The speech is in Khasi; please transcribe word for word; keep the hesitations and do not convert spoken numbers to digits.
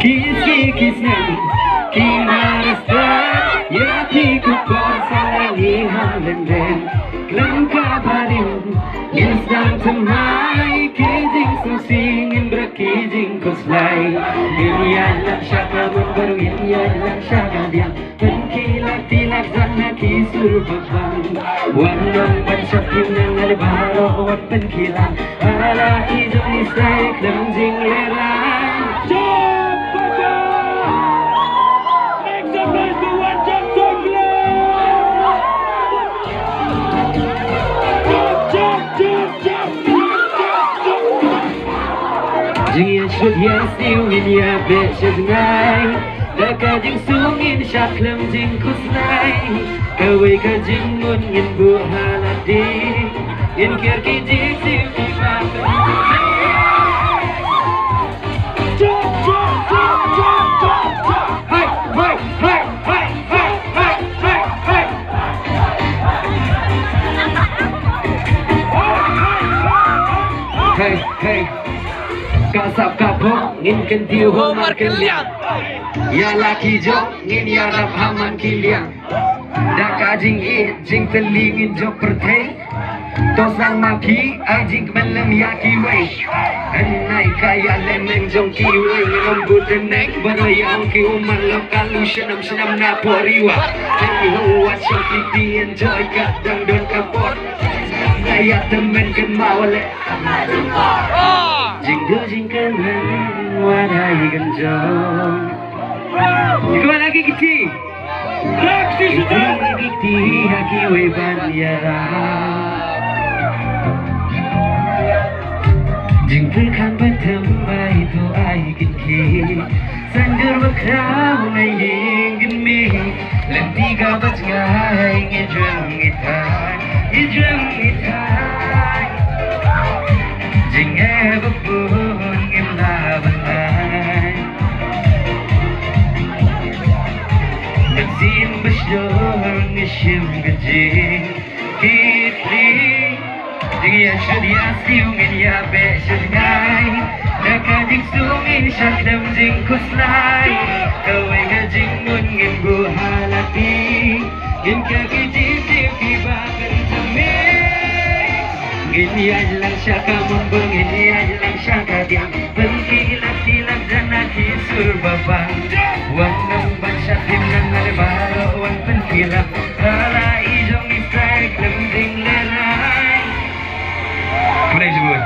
Ki sngi ki snem ki marasta, ïa phi ko por sa la ngi ha lyndet. Khlem ka barim ngin sdang thymmai, ki jingsngewsih ngin bret, ki jingkhuslai ngin ïalam sha ka mon baroh, ngin ïalam sha ka diang. Pynkhih lak tilak jong na ki sur ba bang. Wan nang ban shaphrang na ngi baroh wan pynkhih lang. Hala i jong i Israel khlem jinglehraiñ. Jump, Papa! Make some noise for one jump, jump, jump! Jump, jump, jump, jump, jump, jump, jump! Jingïasyriem ïa sniew ngin ïa beh sha jngai. Da ka jingsuk ngin shah khlem jingkhuslai. Kawei ka jingmut ngin buh ha lade. Ngin kiar ki jingsiew kiba. Hai, hai, hai, hai, hai, hai, hai, hai. Hey, hey. Ka sap ka phok ngin kyntiew ho markylliang. Ïa la ki jong ngin ïarap ha man ki liang. Da ka jingïeit jingtylli ngin jop pyrthei. To sdang ma phi ai jingkmen lem ïa kiwei. Hynrei ka ïalehmeng jong kiwei ngin ym buh tneng. Baroh ïa ong ki umar lok ka lu snem snem na poriwa. Hei ho wat shong ki ti enjoy ka dang don ka por. Ka ïa tymmen kynmaw leh. Jingduh jingkyrmen wat ai kan jong. Kynmaw lagi kiti. Kynmaw lagi kiti ha kiwei ban ïarap. Jingpyrkhat ba thymmai to ai kin ki. San dur ba khraw na ïing kan mih. Lynti kaba jngai ngi juem ngi thait, ngi juem ngi thait. Jingeh ba bun ngim lah ban ai. Mynsiem ba shlur ngi shim ka jing. Ki tli. Jingïasyriem ïa sniew ngin ïa beh sha jngai. Da ka jingsuk ngin shah khlem jingkhuslai. Kawei ka jingmut ngin buh ha lade. Ngin kiar ki jingsiew kiba kynthame. Ngin ïalam sha ka mon baroh, ngin ïalam sha ka diang. Pynkhih lak tilak jong na ki sur ba bang. Wan nang ban shaphrang na ngi baroh wan pynkhih lang. Hala i jong i Israel khlem jinglehraiñ. Khublei shibun.